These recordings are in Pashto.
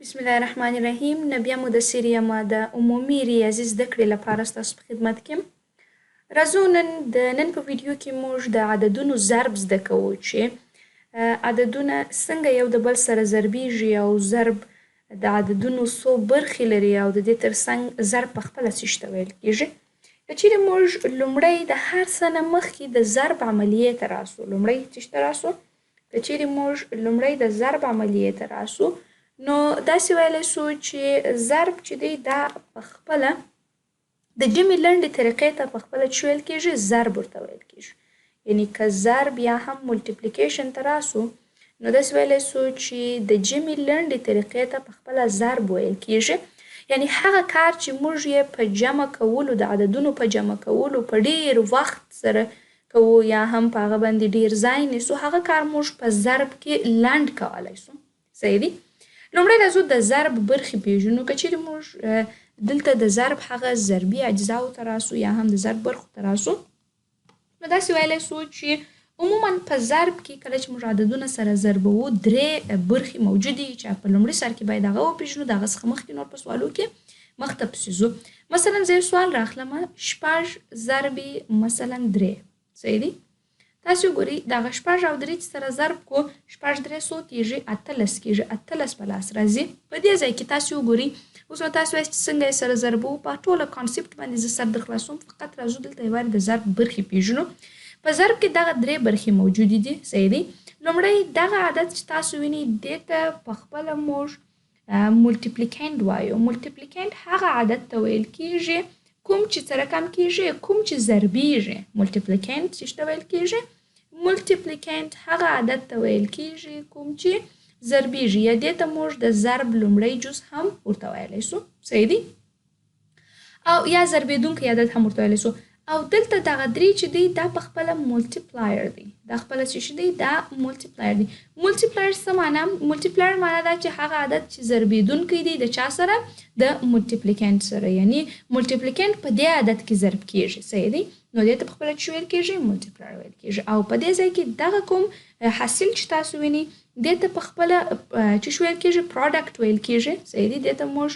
بسم الله الرحمن الرحیم نبیه مدثر یم د عمومي ریاضي زده کړې لپاره ستاسو په خدمت کې یم. راځو نن د نن په ویډیو کې موږ د عددونو ضرب زده کوو چې عددونه څنګه یو د بل سره ضربیږي او ضرب د عددونو څو برخې لري او د دې ترڅنګ ضرب په خپله څه شي ته ویل کیږي. که چیرې موږ لومړی د هر څه نه مخکې د ضرب عملیې ته راسو، لومړی څه شي ته راسو؟ که چیرې موږ لومړی د ضرب عملیې ته راسو نو داسې ویلی سو چې ضرب چې دی دا په خپله د جمع لنډې طریقې ته په خپله چې ویل کیږي ضرب ورته ویل کیږي. یعنی که ضرب یا هم ملټیپلیکیشن ته راسو نو داسې ویلی سو چې د جمع لنډې طریقې ته په خپله ضرب ویل کیږي. یعنی هغه کار چې موږ یې په جمع کولو، د عددونو په جمع کولو په ډیر وخت سره کوو یا هم په هغه باندې ډیر ځای نیسو، هغه کار موږ په ضرب کې لنډ کولی سو. صحیح دی؟ لومړی راځو د ضرب برخې پېژنو. که چیرې موږ دلته د ضرب هغه ضربي اجزاو ته راسو یا هم د ضرب برخو ته راسو نو داسې ویلی سو چې عموما په ضرب کې کله چې موږ عددونه سره ضربوو درې برخې موجودې چې په لومړي سر کې باید هغه وپېژنو، د هغه څخه مخکې نور په سوالو کې مخته پسې ځو. مثلا زه یو سوال راخلم، شپږ ضربې مثلا درې، صحیح دی؟ تاسو وګورئ دغه شپږ او درې چې سره ضرب کو، شپږ درې څو کېږي؟ 18 کېږي، 18 په لاس راځي. په دې ځای کې تاسو وګورئ، اوس نو تاسو وایاست چې څنګه یې سره ضربوو، په ټوله کانسپټ باندې زه سر در خلاصوم، فقط راځو دلته یو وارې د ضرب برخې پېژنو. په ضرب کې دغه درې برخې موجودې دي، صحیح دی؟ لومړی دغه عدد چې تاسو وینئ دې ته په خپله موږ ملټیپلیکینډ وایو. ملټیپلیکینډ هغه عدد ته ویل کېږي کوم چې څه رقم کېږي، کوم چې ضربیږي. ملټیپلیکینډ څه ته ویل کېږي؟ ملټیپلیکینډ هغه عدد ته ویل کېږي کوم چې ضربیږي، یا دې ته موږ د ضرب لومړی جز هم ورته ویلی سو، صحیح دی؟ او یا ضربېدونکی عدد هم ورته ویلی سو. او دلته دغه درې چې دی دا په خپله ملټیپلایر دی، دا خپله څه شي دی؟ دا ملټیپلایر دی. ملټیپلایر څه معنا؟ ملټیپلایر معنا دا چې هغه عدد چې ضربېدونکی دی د چا سره؟ د ملټیپلیکینډ سره، یعنی ملټیپلیکینډ په دې عدد کې ضرب کیږي، صحیح دی؟ نو دې ته په خپله څه ویل کیږي؟ ملټیپلایر ویل کیږي. او په دې ځای کې دغه کوم حاصل چې تاسو وینئ دې ته په خپله څه ویل کیږي؟ پروډکټ ویل کیږي، صحیح دی؟ دې ته موږ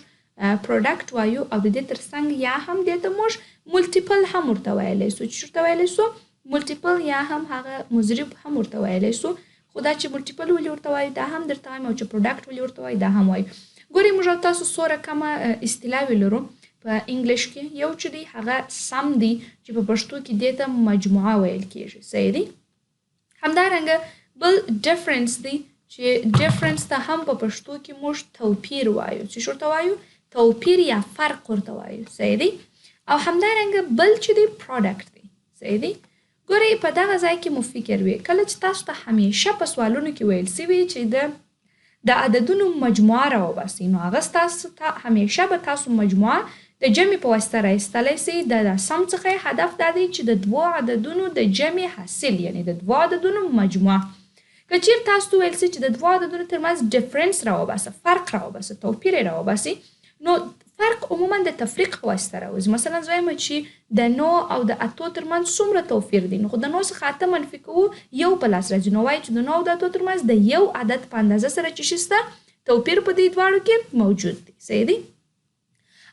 پروډکټ وایو. او د دې ترڅنګ یا هم دې ته موږ ملټیپل هم ورته ویلی سو. چې ورته ویلی سو؟ ملټیپل یا هم هغه مضرب هم ورته ویلی سو. خو دا چې ملټیپل ولې ورته وایو دا هم درته وایم، او چې پروډکټ ولې ورته وایو دا هم وایو. ګورئ موږ او تاسو څو رقمه اصطلاحوې لرو په انګلیش کې. یو چې دی هغه سم دی چې په پښتو کې دې ته مجموعه ویل کیږي، صحیح دی؟ همدارنګه بل ډیفرنس دی چې ډیفرنس ته هم په پښتو کې موږ توپیر وایو. څه شي ورته وایو؟ توپیر یا فرق ورته وایو، صحیح دی؟ او همدارنګه بل چې دی پروډکټ دی، صحیح دی؟ ګورئ په دغه ځای کې مو فکر وي کله چې تاسو ته همیشه په سوالونو کې ویل سوي چې د عددونو مجموعه راوباسئ، نو هغه ستاسو ته همیشه به تاسو مجموعه د جمع په واسطه را ایستلی سئ. د سم څخه یې هدف دا دی چې د دوو عددونو د جمع حاصل، یعنی د دوو عددونو مجموعه. که چیرې تاسو ته ویل سي چې د دوو عددونو ترمنځ ډیفرنس راوباسه، فرق راوباسه، توپیر یې راوباسئ، نو فرق عموما د تفریق په واسطه راوځي. مثلا زه وایم چې د 9 او د 8 ترمنځ څومره توپیر دی، نو خو د 9 څخه 8 منفي کوو یو په لاس راځي، نو وایو چې د 9 او د 8 ترمنځ د یو عدد په اندازه سره چې شي شته توپیر په دې دواړو کې موجود دی، صحیح دی؟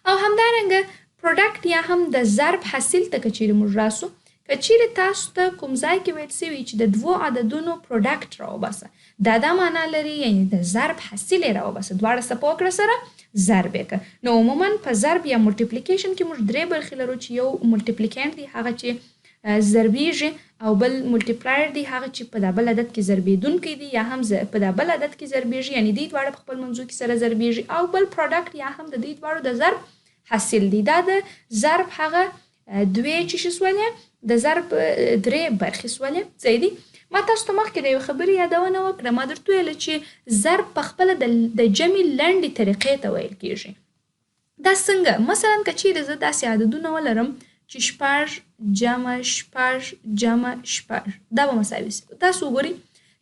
او همدارنګه پروډکټ یا هم د ضرب حاصل ته که چیرې موږ راسو، که چیرې تاسو ته کوم ځای کې ویل سوي چې د دوو عددونو پروډکټ راوباسه، دا دا معنا لري یعنی د ضرب حاصل یې راوباسه، دواړه څپه وکړه سره ضرب یې کړه. نو عموما په ضرب یا ملټیپلیکیشن کې موږ درې برخې لرو چې یو ملټیپلیکینډ دی هغه چې ضربیږي، او بل ملټیپلایر دی هغه چې په دا بل عدد کې ضربېدونکی دی یا هم په دا بل عدد کې ضربیږي، یعنی دوی دواړه په خپل منځو کې سره ضربیږي، او بل پروډکټ یا هم د دوی دواړو د ضرب حاصل دی. دا د ضرب هغه دوې چې شي سولې، د ضرب درې برخې سولې، صحیح دی؟ ما تاسو ته مخکې د یوې خبرې یادونه وکړه، ما درته وویل چې ضرب په خپله د جمع لنډې طریقې ته ویل کیږي. دا څنګه؟ مثلا که چیرې زه داسې عددونه ولرم چې شپږ جمع شپږ جمع شپږ، دا به مساوي سي. تاسو وګورئ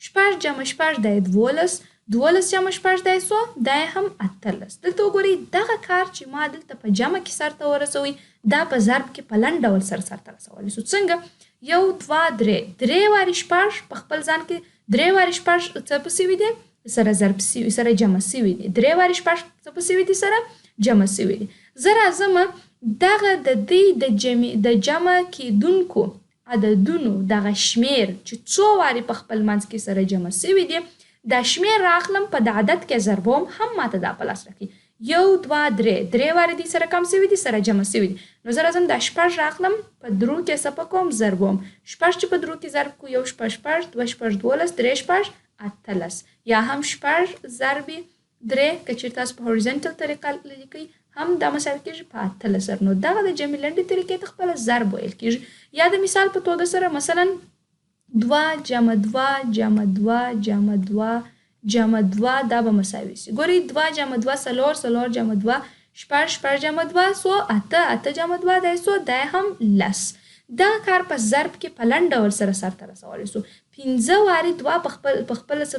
شپږ جمع شپږ دا یې 12، 12 جمع شپږ دا یې څو؟ دا یې هم 18. دلته وګورئ دغه کار چې ما دلته په جمع کې سرته ورسوئ دا په ضرب کې په لنډ ډول سره سرته رسولی سو. څنګه؟ 1 2 3، درې وارې شپږ په خپل ځان کې درې وارې شپږ څه پسې وي دي؟ سره ضرب سوي، سره جمع سوي دي. درې وارې شپږ څه سوي دي؟ سره جمع سوي دي. زه راځم دغه د دوی د جمع د جمع کېدونکو عددونو دغه شمېر چې څو وارې په خپل منځ کې سره جمع سوي دي، دا شمېر راخلم په د عدد کې ضربوم، هم ماته دا په لاس راکوي. یو، دوه، درې، درې وارې دوی سره کم سوي دي، سره جمع سوي دي. نو زه راځم دا شپږ راخلم په درو کې څه کوم؟ ضربوم. شپږ چې په درو کې ضرب کو، یو شپږ شپږ، دوه شپږ 12، درې شپږ 18، یا هم شپږ ضرب درې که چېرې تاسو په هوریزنټل طریقه لیکئ هم دا مساوي کېږي په 18 سره. نو دغه د جمع لنډې طریقې ته خپله ضرب ویل کېږي. یا د مثال په توګه سره مثلا 2 جمع 2 جمع 2 جمع 2 جمع 2 دا به مساوي سي. ګورئ 2 جمع 2 څلور، څلور جمع 2 شپږ، شپږ جمع 2 څو؟ اته، اته جمع 2 دی څو؟ دی هم 10. دغه کار په ضرب کې په لنډ ډول سره سرته رسولی سو. 5 وارې 2 په خپله څه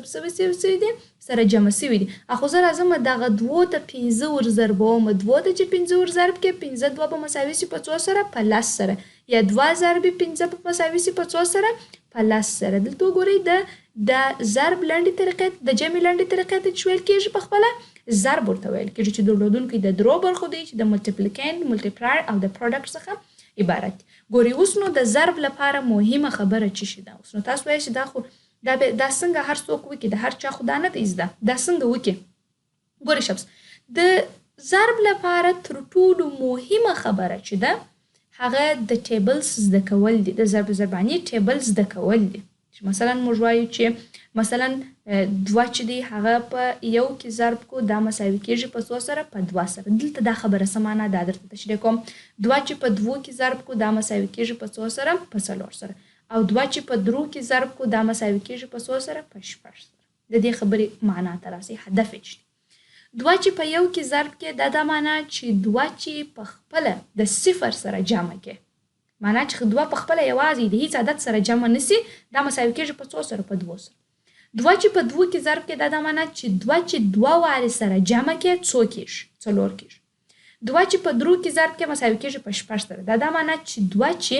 سوي دي؟ سره جمع سوي دي. خو زه راځم دغه دوو ته 5 ور ضربوم. دوو ته چې 5 ور ضرب کړې، 5 2 به مساوي سي په څو سره؟ په 10 سره. یا 2 ضرب 5 به مساوي سي په څو سره؟ په 10 سره. دلته وګورئ د ضرب لنډې طریقې، د جمع لنډې طریقې ته چې ویل کېږي په خپله ضرب ورته ویل کېږي، چې درلودونکی د درو برخو دی چې د ملټیپلیکینډ، ملټیپلایر او د پروډکټ څخه عبارت دي. ګورئ اوس نو د ضرب لپاره مهمه خبره څه شي ده؟ اوس نو تاسو وایئ چې دا خو دا به دا څنګه هر څوک وکړي، د هر چا خو دا نه دی زده، دا څنګه وکړي؟ ګورئ شبس، د ضرب لپاره تر ټولو مهمه خبره چې ده هغه د tables زده کول دي، د ضرب ضرباني table زده کول دي. چې مثلا موږ وایو چې مثلا 2 چې دی هغه په یو کې ضرب کو، دا مساوي کېږي په څو سره؟ په 2 سره. دلته دا خبره څه معنا دا درته تشریح کوم. 2 چې په دوو کې ضرب کو، دا مساوي کېږي په څو سره؟ په 4 سره. او 2 چې په درو کې ضرب کو، دا مساوي کېږي په څو سره؟ په 6 سره. د دې خبرې معنا ته راسي، هدف یې چې دی. 2 چې په یو کې ضرب کې، دا دا معنا چې 2 چې په خپله د صفر سره جمع کې، معنا چې 2 په خپله یوازې د هیڅ عدد سره جمع نه سي، دا مساوي کېږي په څو سره؟ په 2 سره. 2 چې په دوو کې ضرب کې، دا دا معنا چې 2 چې 2 وارې سره جمع کې څو کېږي؟ 4 کېږي. 2 چې په درو کې ضرب کې مساوي کېږي په 6 سره. دا دا معنا چې 2 چې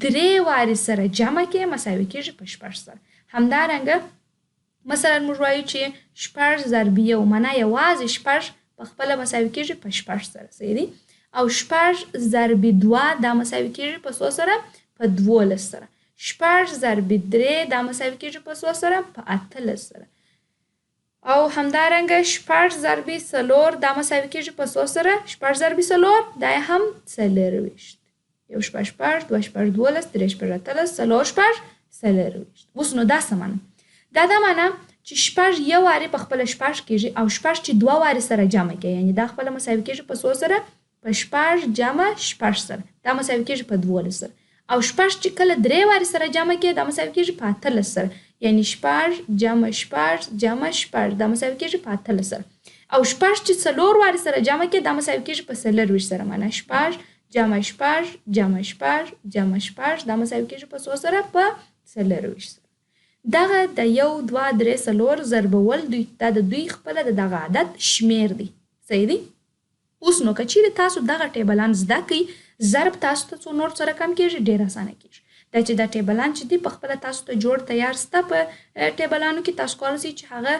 3 وارې سره جمع کې مساوي کېږي په 6 سره. همدارنګه مثلا موږ وایو چې 6 ضرب 1، معنا یوازې 6 په خپله مساوي کېږي په 6 سره، صحیح دی؟ او 6 ضرب 2 دا مساوي کېږي په څو سره؟ په 12 سره. 6 ضرب 3 دا مساوي کېږي په څو سره؟ په 18 سره. او همدارنګه 6 ضرب 4 دا مساوي کېږي په څو سره؟ 6 ضرب 4 دا هم 24. یو شپږ شپږ، دوه شپږ 12، درې شپږ 18، څلور شپږ 24. اوس نو دا څه معنا؟ دا دا معنا چې 6 یو وارې په خپله 6 کېږي او 6 چې 2 وارې سره جمع کړي، یعنې دا خپله مساوي کېږي په څو سره؟ په 6 جمع 6 سره، دا مساوي کېږي په 12 سره. او 6 چې کله 3 وارې سره جمع کړي، دا مساوي کېږي په 18 سره، یعنې 6 جمع 6 جمع 6 دا مساوي کېږي په 18 سره. او 6 چې 4 وارې سره جمع کړي، دا مساوي کېږي په 24 سره، معنا 6 جمع 6 جمع 6 جمع 6 دا مساوي کېږي په څو سره؟ په 24 سره. دغه د 1 2 3 4 ضربول دوی دا د دوی خپله د دغه عدد شمېر دی، صحیح دی؟ اوس نو که چیرې تاسو دغه ټیبلان زده کړئ، ضرب تاسو ته څو نور څه رقم کېږي؟ ډېر اسانه کېږي. دا چې دا ټیبلان چې دي په خپله تاسو ته جوړ تیار سته په ټیبلانو کې، تاسو کولی شئ چې هغه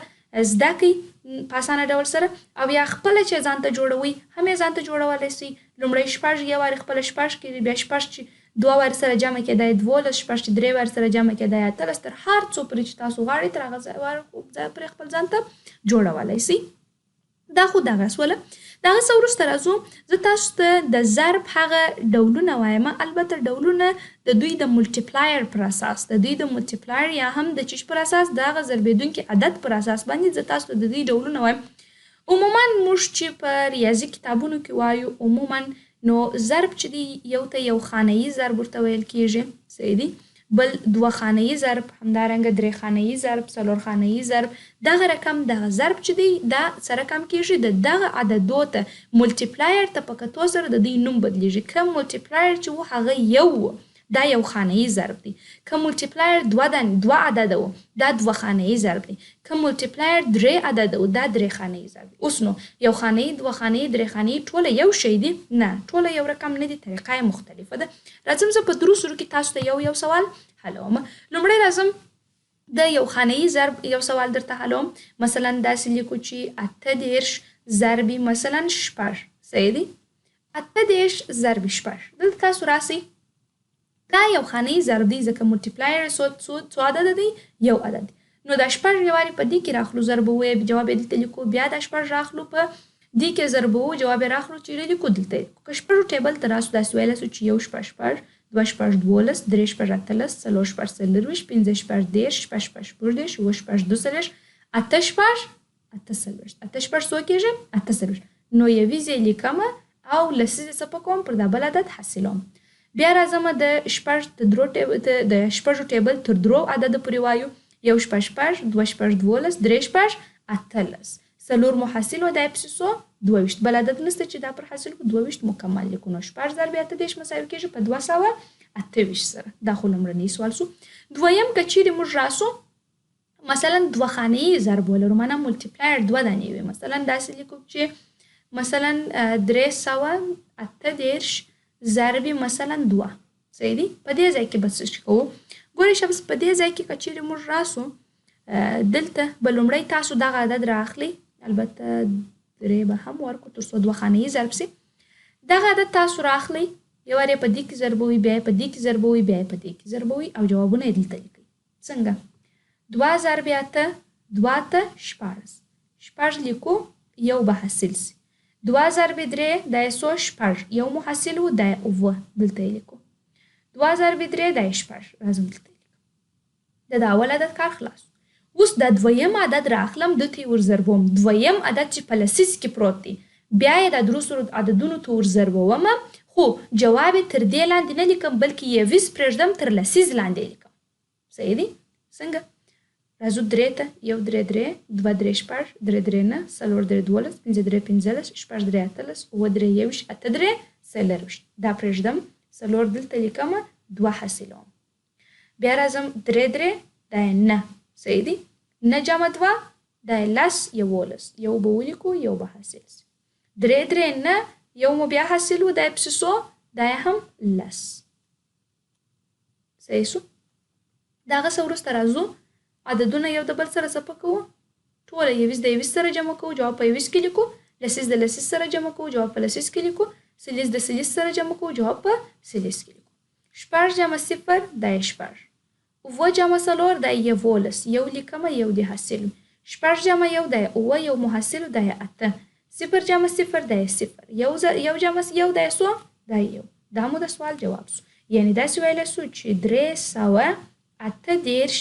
زده کړئ په اسانه ډول سره، او یا خپله چې ځان ته جوړوئ هم یې ځان ته جوړولی شئ. لومړی 6 یو وارې خپله 6 کېږي، بیا 6 چې 2 وارې سره جمع کېدای 12، 6 چې 3 وارې سره جمع کېدای 18، تر هر څو پورې چې تاسو غواړئ تر هغه ځای پورې خپل ځان ته جوړولی شئ. دا خو دغه سوله. د هغه څه وروسته راځو، زه تاسو ته د ضرب هغه ډولونه وایم. البته ډولونه د دوی د multiplier پر اساس، د دوی د multiplier یا هم د چیش پر اساس، د هغه ضربېدونکي عدد پر اساس باندې زه تاسو ته د دوی ډولونه وایم. عموما موږ چې په ریاضي کتابونو کې وایو عموما نو ضرب چې دی یو ته یو خانه یي ضرب ورته ویل کېږي، صحیح دی؟ بل 2 خانه یي ضرب، همدارنګه 3 خانه یي ضرب، 4 خانه یي ضرب. دغه رقم دغه ضرب چې دی دا څه رقم کېږي؟ د دغه عددو ته multiplier ته په کتو سره د دوی نوم بدلېږي. که multiplier چې و هغه یو و، دا یو خانه یي ضرب دی. که multiplier 2 عدده و، دا 2 خانه یي ضرب دی. که multiplier 3 عدده و، دا 3 خانه یي ضرب دی. اوس نو یو خانه یي، 2 خانه یي، 3 خانه یي ټوله یو شی دي؟ نه، ټوله یو رقم نه دي، طریقه یې مختلفه ده. راځم زه په درو سرو کې تاسو ته یو یو سوال حلوم. لومړی راځم د یو خانه یي ضرب یو سوال درته حلوم. مثلا داسې لیکو چې 38 ضرب مثلا 6، صحیح دی؟ 38 ضرب 6. دلته تاسو راسئ، دا یو خانه یي ضرب دی ځکه ملټیپلایر څو عدد دی؟ یو عدد دی. نو دا 6 یوارې په دې کې راخلو ضربوو یې، جواب یې دلته لیکو. بیا دا 6 راخلو په دې کې ضربوو، جواب یې راخلو چې لیکو دلته لیکو. که شپږو ټیبل ته راسو داسې ویلی سو چې 1 6 6، 2 6 12، 3 6 18، 4 6 24، 5 6 30، 6 6 36، 7 6 42، 8 6 48. 8 6 څو کېږي؟ 48. نو یویز یې لیکمه او لسیزې څه په کوم پر دا بل عدد حاصلوم. بیا راځمه د شپږ تر درو ټیبل، د شپږو ټیبل تر درو عددو پورې وایو. 1 6 6، 2 6 12، 3 6 18. څلور مو حاصل و، دا یې پسې څو؟ 22. بل عدد نشته چې دا پر حاصل کړو، 22 مکمل لیکو. نو 6 ضرب 38 مساوي کېږي په 228 سره. دا خو لومړنی سوال سو. دویم که چیرې موږ راسو مثلا دوه خانه یي ضرب ولرو، معنا ملټیپلایر دوه دانې وي. مثلا داسې لیکو چې مثلا 338 ضرب مثلا 2، صحیح دی؟ په دې ځای کې به څه کوو؟ ګورئ شبس، په دې ځای کې که چیرې موږ راسو دلته به لومړی تاسو دغه عدد رااخلئ، البته درې به هم ورکړو تر څو دوه خانه یي ضرب سي. دغه عدد تاسو رااخلئ، یو وار یې په دې کې ضربوئ، بیا یې په دې کې ضربوئ، بیا یې په دې کې ضربوئ او جوابونه یې دلته لیکئ. څنګه؟ 2 ضرب 8، 2 8 16، 6 لیکو یو به حاصل سي. 2 ضرب 3 دا یې څو؟ 6، یو مو حاصل و، دا یې 7، دلته یې لیکو. 2 ضرب 3 دا یې 6، راځم دلته یې لیکم. د دا اول عدد کار خلاص. اوس دا دویم عدد راخلم، دته یې ورضربوم. دویم عدد چې په لسیز کې پروت دی، بیا یې دا درو سرو عددونو ته ورضربوم، خو جواب یې تر دې لاندې نه لیکم، بلکې یویز پرېږدم، تر لسیز لاندې یې لیکم. صحیح دی؟ څنګه؟ راځو 3 ته، 1 3 3، 2 3 6، 3 3 9، 4 3 12، 5 3 15، 6 3 18، 7 3 21، 8 3 24. دا پرېږدم، 4 دلته لیکم، 2 حاصلوم. بیا راځم 3 3، دا یې 9، صحیح دی؟ 9 جمع 2 دا یې 10، 11، یو به ولیکو، یو به حاصل سي. 3 3 9، یو مو بیا حاصل و، دا یې پسې څو؟ دا یې هم 10، صحیح سو؟ د هغه څه وروسته راځو عددونه یو د بل سره څپه کوو، ټوله یویز د یویز سره جمع کوو، جواب په یویز کې لیکو. لسیز د لسیز سره جمع کوو، جواب په لسیز کې لیکو. سلیز د سلیز سره جمع کوو، جواب په سلیز کې لیکو. 6 جمع 0 دا یې 6، 7 جمع 4 دا یې 11، یو لیکمه یو دې حاصل وي. 6 جمع 1 دا یې 7، یو مو حاصل و، دا یې 8. 0 جمع 0 دا یې 0، 1 جمع 1 دا یې څو؟ دا یې 1. دا مو د سوال جواب سو. یعنې داسې ویلی سو چې 338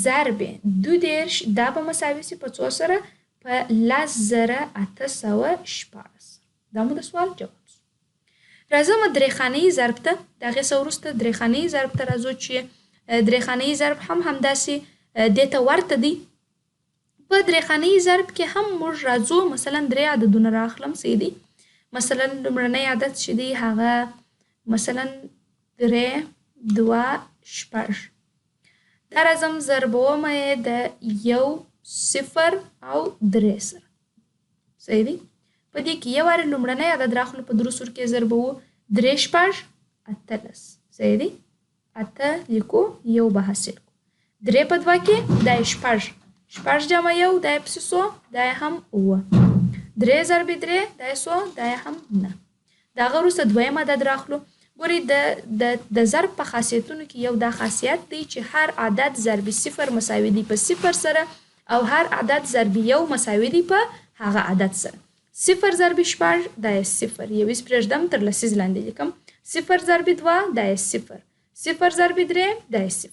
ضرب 32 دا به مساوي سي په څو سره؟ په 10816. دا مو د سوال جواب سو. راځم درې خانه یي ضرب ته. د هغې څخه وروسته درې خانه یي ضرب ته راځو چې درې خانه یي ضرب هم همداسې دې ته ورته دی. په درې خانه یي ضرب کې هم موږ راځو، مثلا درې عددونه راخلم، صحیح دی؟ مثلا لومړنی عدد چې دی هغه مثلا 3 2 6، دا راځم ضربومه یې د 1 0 او 3 سره، صحیح دی؟ په دې کې یو وارې لومړنی عدد راخلو، په درو سور کې ضربوو، 3 6 18، صحیح دی؟ 8 لیکو، یو به حاصل کړو. 3 په 2 کې دا یې 6، 6 جمع 1 دا یې پسې څو؟ دا یې هم 7. 3 ضرب 3 دا یې څو؟ دا یې هم 9. د هغه وروسته دویم عدد راخلو. ګورئ د ضرب په خاصیتونو کې یو دا خاصیت دی چې هر عدد ضرب 0 مساوي دی په 0 سره، او هر عدد ضرب 1 مساوي دی په هغه عدد سره. 0 ضرب 6 دا یې 0، یویز پرېږدم تر لسیز لاندې لیکم. 0 ضرب 2 دا یې 0، 0 ضرب 3 دا یې 0،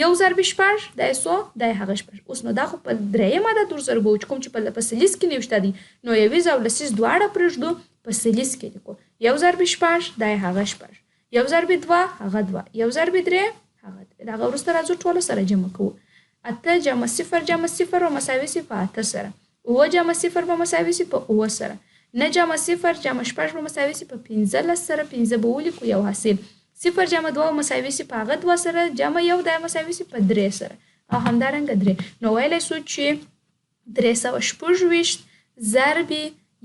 1 ضرب 6 دا یې څو؟ دا یې هغه 6. اوس نو دا خو په درېیم عدد ورضربوو چې کوم چې په سلیز کې نوشته دی، نو یویز او لسیز دواړه پرېږدو، په سلیز کې لیکو. 1 ضرب 6 دا یې هغه 6، 1 ضرب 2 هغه 2، 1 ضرب 3 هغه 3. د هغه وروسته راځو ټوله سره جمع کوو. 8 جمع 0 جمع 0 به مساوي سي په 8 سره، 7 جمع 0 به مساوي سي په 7 سره، 9 جمع 0 جمع 6 به مساوي سي په 15 سره، 5 به ولیکو یو حاصل. 0 جمع 2 به مساوي سي په هغه 2 سره، جمع 1 دا مساوي سي په 3 سره، او همدارنګه 3. نو ویلی سو چې 326 ضرب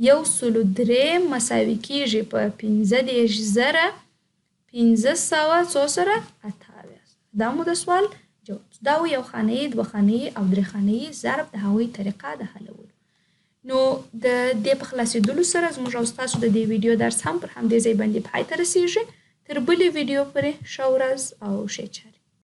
103 مساوي کېږي په 15500 څو سره؟ 78. دا مو د سوال جواب. دا و یو خانه یي، دوه خانه یي او درې خانه یي ضرب د هغوی طریقه د حلولو. نو د دې په خلاصېدلو سره زموږ او ستاسو د دې ویډیو درس هم پر همدې ځای باندې پای ته رسېږي. تر بلې ویډیو پورې ښه ورځ او ښې چارې.